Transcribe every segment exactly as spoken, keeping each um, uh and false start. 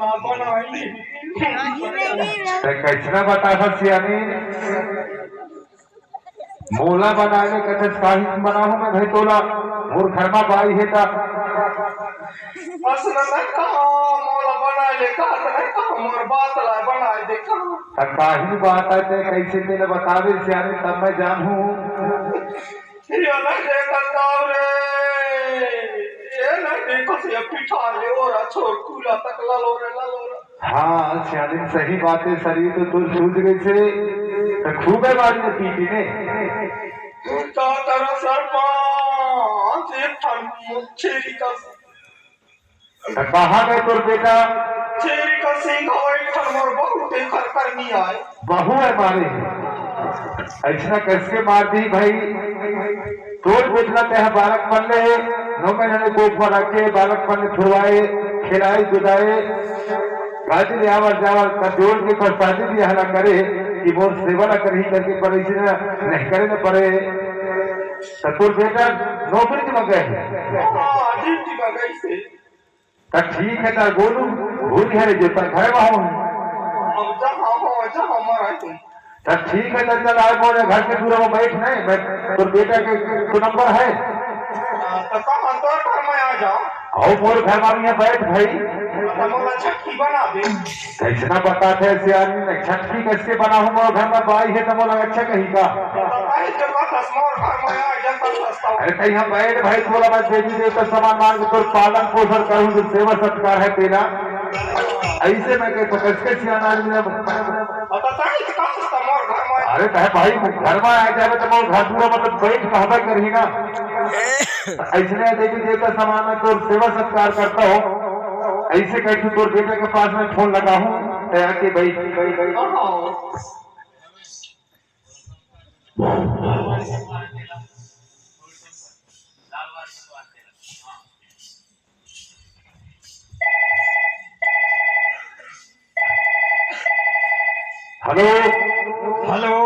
बनाई। त कैसना बताथा सियानी? मोला बनाए ले कथस, काहिच बनाहूं मैं भाई तोला? मोर घर मा बाई हे त। असना न कहा, मोला बनाए ले कहा, त न कहा, मोर बात ला बनाए दे कहा। त काहिच बात आय ते कैसे तेला बताबे सियानी, तब मैं जानहूं। ये नहीं देखत गाँव रे, ये नहीं देखत ये पिठार ले ओरा छोर कूला तक ललोरे ललोरे। हाँ, सियानी सही बात हे, शरीर तो तोर सूज गइसे, त खूबे मारी ने पीटी ने। का करा सरपंच, एक ठन छेरी का त कहाँ गए तोर बेटा? छेरी का सींग हो, एक ठन मोर बहू ते खरकर नी आए। बहू हे मारे। ऐसना कैसे मार दी भाई? तोर बेटा ते ह बालक मन ले, नौ महीना ले कोख मा रखे, बालक मन ले फुरवाए, खिलाए, दुदाए, गाजी ले आवर जावर, कर जोड़ के पर शादी भी हला करे कि मोर सेवा ला करही करके, पर ऐसे ना नहीं करे ना पड़े। त तोर बेटा नौकरी मा गए हे। हाँ, ड्यूटी मा गइसे। त ठीक हे, त गोलू भूल घरे जे पर घर मा हो। अब जा, हाँ, हाँ, जा, हमारा है। त ठीक हे, त चल आए मोर घर के दूरा मा बैठ नहीं, मैं तोर बेटा के तो नंबर हे। हाँ, त कहाँ तोर घर मा आ जाओ। आओ मोर घर मा यहाँ बैठ भाई। त मोला छटकी बना दे। कैसना बताथे सियानी ने, छटकी कैसे बनाहूं, मोर घर मा बाई हे त मोला अच्छा कही का? त भाई जब बस मोर घर मा आ जा, तब सस्ता हो। अरे त यहाँ बैठ भाई, तोला मैं देवी देवता समान मान के तोर पालन पोषण करूं, जो सेवा सत्कार हे तेला। ऐसे मैं कहता, कैसे सियाना आदमी अब? बता, ताई, कहाँ से मोर घर में? अरे, कहे भाई, घर में आ जावे तो मोर घर पूरा मतलब बैठ कहबे करही ना। ऐसने देवी देवता समान में तोर सेवा सत्कार करता हो, ऐसे कह तू तोर बेटे के पास में फोन लगा हूँ, ते आके बैठ। हेलो। हेलो।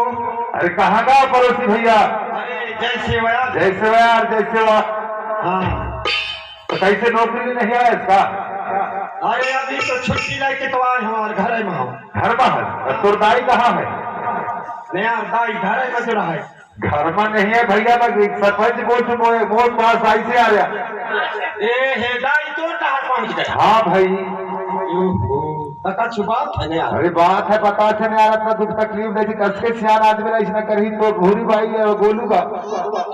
अरे, कहाँ का पड़ोसी भैया? अरे, जय सेवा यार। जय सेवा यार, जय सेवा। हाँ। तो कैसे नौकरी में नहीं आया इसका? अरे, अभी तो छुट्टी लेके तो आए हमारे घर में हो। घर में है? और तोर दाई कहाँ है? नहीं यार, दाई घर में जो रहा है। घर में नहीं है भैया, मैं सरपंच बोल तू मोर, मोर पास आई से आ रहा। ए, हे दाई, तोर कहाँ पहुँच गए? हाँ भाई। ओहो, तका छुपात है ना यार। अरे बात है, बता थे ना यार, इतना दुख तकलीफ दे दी, कस के सियान आदमी ला इसना करही तो भूरी बाई है, वो गोलू का।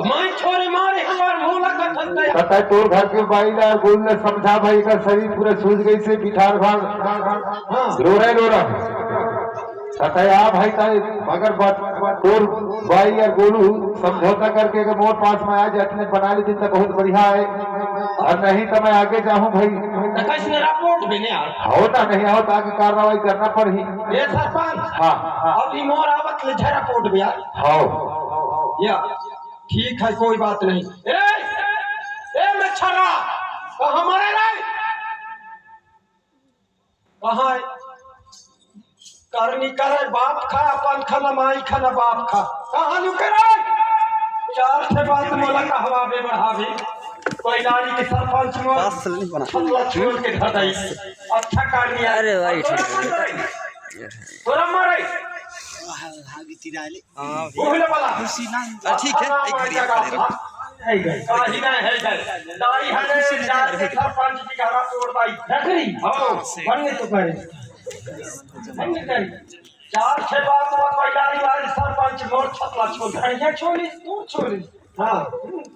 मैं छोरे मारे हमार मोला का थक गया। पता है, तोर घर के बाई ला और गोलू ला समझा भाई, का शरीर पूरा सूज गई से, बिठार भाग। हाँ। रो रहे, रो रहा। कथे, "आ भाई, ताई, मगर बात, तोर बाई यार गोलू समझौता करके अगर मोर पास में आ जाए, अपने बना लेती तो बहुत बढ़िया है, और नहीं तो मैं आगे जाहूँ भाई।" तो कैसे रिपोर्ट भी नहीं आ? हो ना, नहीं आओ तो आगे कार्रवाई करना पड़ही। ये सरपंच, हाँ। अभी मोर आवत ले झरा रिपोर्ट भी आ। हाँ। या, ठीक है, कोई बात नहीं। ए, ए, मच्छरा, तो हमारे नहीं। कहाँ है? करनी करे बाप खा, अपन खा न माई खा न बाप खा। कहाँ लुके रे? चार ठे बात मोला कहवावे बढ़ावे। कोई नारी के सरपंच मोर बस नहीं बना। छल्ला छोड़ के धर दई। अच्छा करनी है। अरे भाई, ठीक है। तोरा मारे। हाँ, बोले वाला। हाँ, ठीक है, एक घड़ी आप खड़े रहो। है गए, काहे ना है गए। दाई हने जाके सरपंच की घरा तोड़ दाई। नकली? हाँ। बनने तो करे। बनने करे। चार छह बार तो कोई दाई वाली सरपंच मोर छतला छोड़। बढ़िया छोड़ी, तू छोड़ी। हाँ,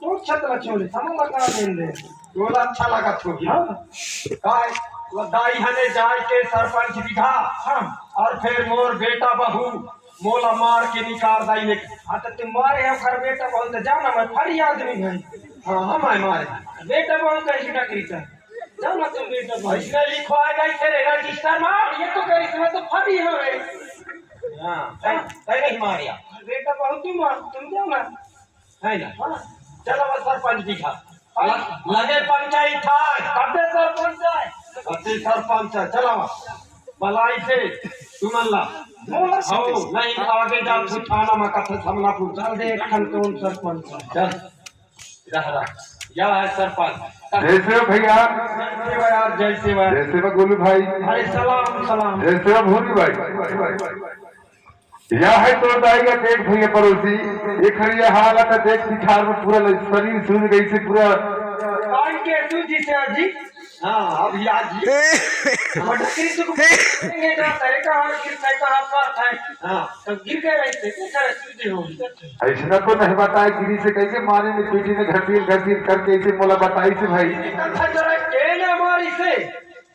तू छतला छोड़ी, समझ लगा देन दे। तोला अच्छा लगा तो। हाँ। काय? वो दाई हने जाए के सरपंच दिखा। हाँ। और फिर मोर बेटा बहू मोला मार के निकाल दाई ने। हाँ, तो तुम मारे हो घर बेटा बहू, तो जाना मैं फरी आदमी है। हाँ, हम आए मारे। बेटा बहू का ही नकली कर। जाना तुम बेटा बहू। इसने लिखवाए गई थे रे रजिस्टर में। ये तो करी, इसमें तो फरी हो रे। हाँ, सही, सही नहीं मारिया। बेटा बहू तुम, तुम जाना। है ना? हाँ। चलो, बस सरपंच दिखा। ल-, लगे पंचायत था। कते सरपंच है? कते सरपंच है? चलो, मलाई से सुनन ला। बोला हो, सरपंच। नहीं, आगे जा, तू थाना में कथे सामना पूछ। चल दे, एक खन कौन सरपंच है? चल, रह, रह। यह है सरपंच। जय सेवा भैया। जय सेवा यार, जय सेवा। जय सेवा गोलू भाई। अरे सलाम सलाम। जय सेवा भूरी भाई। यह है तोर दाई का देख भैया पड़ोसी, एक हरिया हाल आता देख पिछाड़ में पूरा शरीर सूज गई से पूरा। कान के सूजी से आजी। हाँ, अभी आजी। हम डकरी से को पूछेंगे ना, तेरे का हाथ गिर, तेरे का हाथ पर था। हाँ, तो गिर गए रहे थे, क्या करे सूजी हो? ऐसा तो नहीं बताया, गिरी से कैसे मारे में पीटी में घसीट घसीट करके इसे मोला बताई से भाई। कल था जरा के ना मारी से,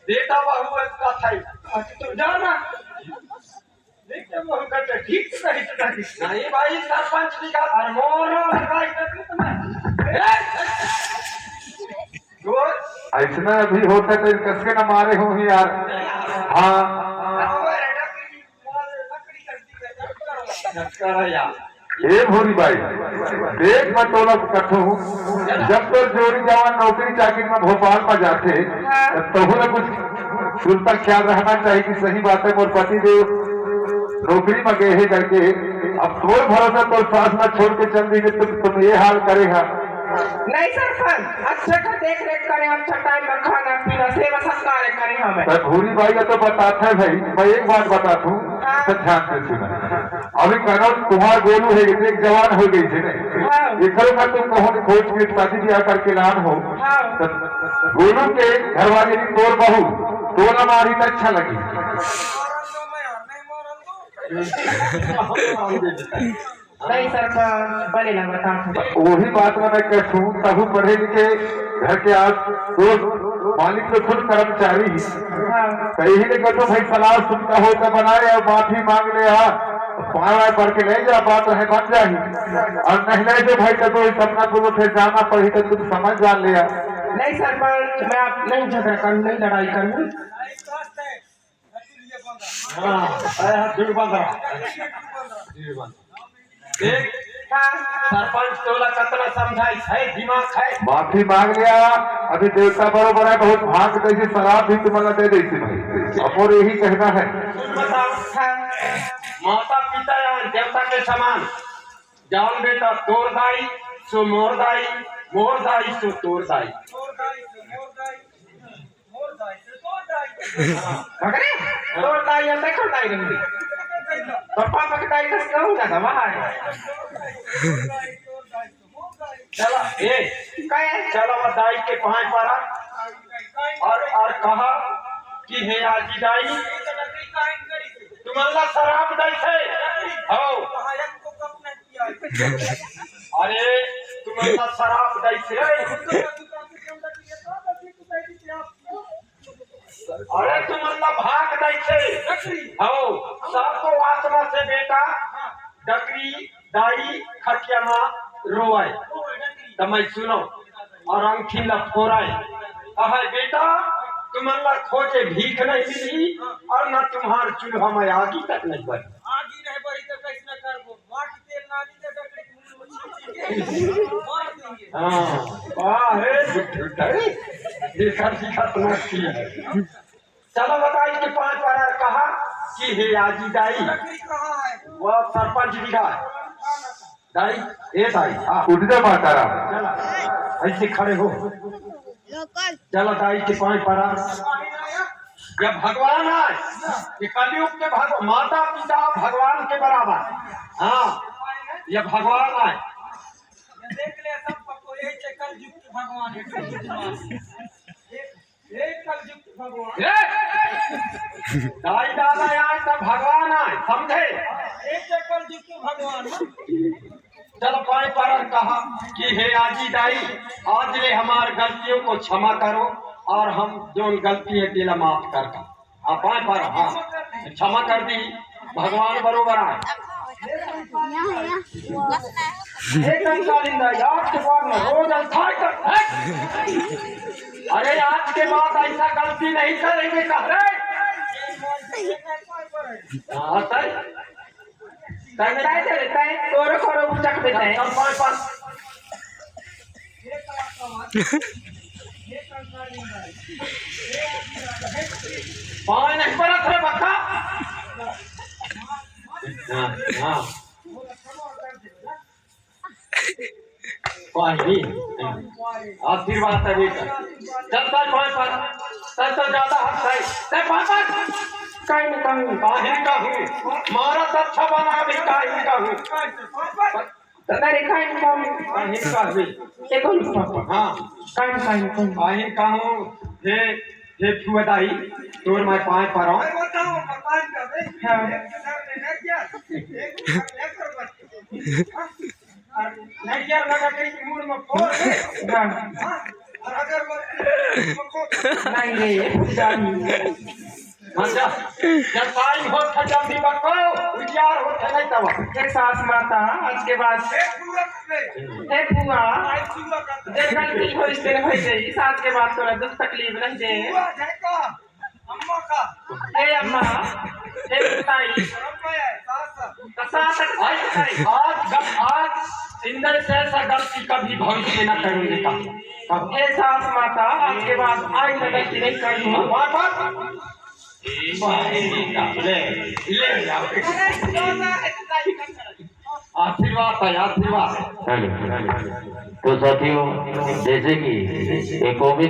बेटा बहू का था। अच्छा, तो जाना। नहीं, तो वो कहते, ठीक तो नहीं, तो नहीं। नहीं भाई, सरपंच जी का और मोर भाई का कितना? ए! जो ऐसना अभी होता तो कस के न मारे हो ही यार। हाँ। लकड़ी कर दी, लकड़ी कर दी, लकड़ी कर दी। ए भोरी भाई, देख मैं तोला कथों, जब तोर जोड़ी जवान नौकरी चाकरी में भोपाल में जाथे, हाँ। तब तोहू ला कुछ सुरता ख्याल रहना चाहिए कि सही बात है, मोर पति देव नौकरी में गए हैं करके। अब तोर भरोसा तोर सास में छोड़ के चल दी, तो तुम ये हाल करे हा। नहीं सरपंच, अच्छे का देख रेख करे हम, छटाई में खाना पीना, सेवा सत्कार करे हमें। पर भूरी भाई का तो बताता है भाई, मैं एक बात बताता हूँ, हाँ। तो ध्यान से सुना। अभी कनौज कुमार गोलू है, इतने एक जवान हो गई थी ना। हाँ। एकरो का तुम कहो कि खोज के शादी ब्याह करके लान हो। हाँ। तो गोलू के घरवाली की तोर बहू, तोला मारी तो अच्छा लगी। नहीं सरपंच, बने ना बता। वही बात में मैं कहूँ, तहु पढ़े लिखे घर के आज दोस्त, मालिक तो खुद कर्मचारी ही। हाँ। तो यही ने कहूँ भाई, सलाह सुनता हो तो बनाए और माफी मांग ले, हाँ। पारा पढ़ के ले जा, बात रहे बन जाही। और नहीं ले जो भाई, तो कोई सपना पूरा फिर जाना पड़ी तो तुम समझ जान ले। नहीं सरपंच, मैं आप नहीं झगड़ा करूँ, नहीं लड़ाई करूँ। हाँ, आया है, दिल बंद रहा। दिल बंद। देख, हाँ। सरपंच तोला कतना समझाई है, दिमाग है। माफी मांग लिया, अभी देवता बरोबर है, बहुत भाग कैसे शराब भी तुम्हारा दे देती भाई। अब और यही कहना है। सुन बताओ। हाँ। माता पिता या देवता के समान। जान बेटा, तोर दाई सो मोर दाई, मोर दाई सो तोर दाई। तोर दाई सो मोर दाई। पकड़े? तोर दाई या देखो दाई रंगी। पापा पकड़ाई तो कहूँ ना था, वहाँ है। चला, ए, कहे? चला, वो दाई के पाँय पड़ा और, और कहा कि हे आजी दाई, तुमन ला शराब दई से। हो। अरे, तुमन ला शराब दई से। अरे, तुमन ला भाग दई से। हो, सबको आत्मा से बेटा, डकरी, दाई, खटिया मा रोए। त मैं सुनो, और अंगठी ला फोराए। अहै बेटा, तुमन ला खोजे भीख नहीं मिली, और न तुम्हार चूल्हा में आगी तक नहीं बली। आगी नहीं बली तो कैसे करबो? माटी तेल ना दी तो डकरी के मुंह में छींच के मार देंगे। हाँ, वाह रे, झूठ है। देखा, देखा, सुना की है। चला बताई कि पाँय परा कहा कि हे आजी दाई। डकरी कहाँ है? वो सरपंच जी का है। दाई, ए दाई, हाँ। उठ जा माता राम। चला, ऐसे खड़े हो। लोकल। चला दाई के पाँय परा। या भगवान आय, ये कलयुग के भगवान, माता पिता भगवान के बराबर। हाँ, या भगवान आय। ये देख ले सब पक्को, यही से कलयुग के भगवान है, कलयुग के। एक, एक कलयुग के भगवान। ए! दाई दादा आय त भगवान आय, समझे? एक से कलयुग के भगवान। चल पाँय परन कहा कि हे आजी दाई, आज ले हमार गलतियों को क्षमा करो और हम जोन गलती है तेला माफ कर दो। हाँ, पाँय परन, हाँ। क्षमा कर दी, भगवान बरोबर आय। यहाँ, यहाँ। हे कंकालिंदा, याद के बाद में रोज अंथाई कर, हट। अरे, आज के बाद ऐसा गलती नहीं करेंगे, कह रहे। हाँ, सही। तैं नहीं तैं करे, तैं तोरो करो उचक दे तैं। चल, पाँय पर। पाँय नहीं पड़त रे बक्का। हाँ, हाँ। पाही। आशीर्वाद है बेटा। चल, चल, पाँय पर। चल, चल, ज्यादा हंस है। चल, पाँय पर। काहे न कहूँ? काहे न कहूँ? मारा तो अच्छा बना भी, काहे न कहूँ? अरे, काहे न कहूँ? काहे न कहबे? ये कौन पापा? हाँ। काहे न, काहे न कहूँ? काहे न कहूँ? हे, हे फुआ दाई, तोर मैं पाँय परौं। हाँ। नरियर लगा के मुड़ में फोड़। हाँ। हाँ, और अगरबत्ती में खोद। नहीं रे, ये फुआ दाई। अच्छा, जब टाइम होत है जल्दी बको, उजियार होत है नहीं तब। हे सास माता, आज के बाद। हे फुआ। हे फुआ। आज फुआ का। जे गलती होइस तेन होई गई, आज के बाद तोला दुख तकलीफ नहीं दे। फुआ जाए का? अम्मा का। हे अम्मा, हे ताई। अम्मा है, सास। का सास है, ताई। आज, आज, आज इंदर से ऐसा गलती कभी भविष्य में न करेंगे का। अब हे सास माता, आज के बाद आइंदा गलती नहीं करूँगा। बात, बात। ले, ले जाओ। आशीर्वाद है, आशीर्वाद। Hello, hello. तो साथियों, जैसे कि एक कॉमेडी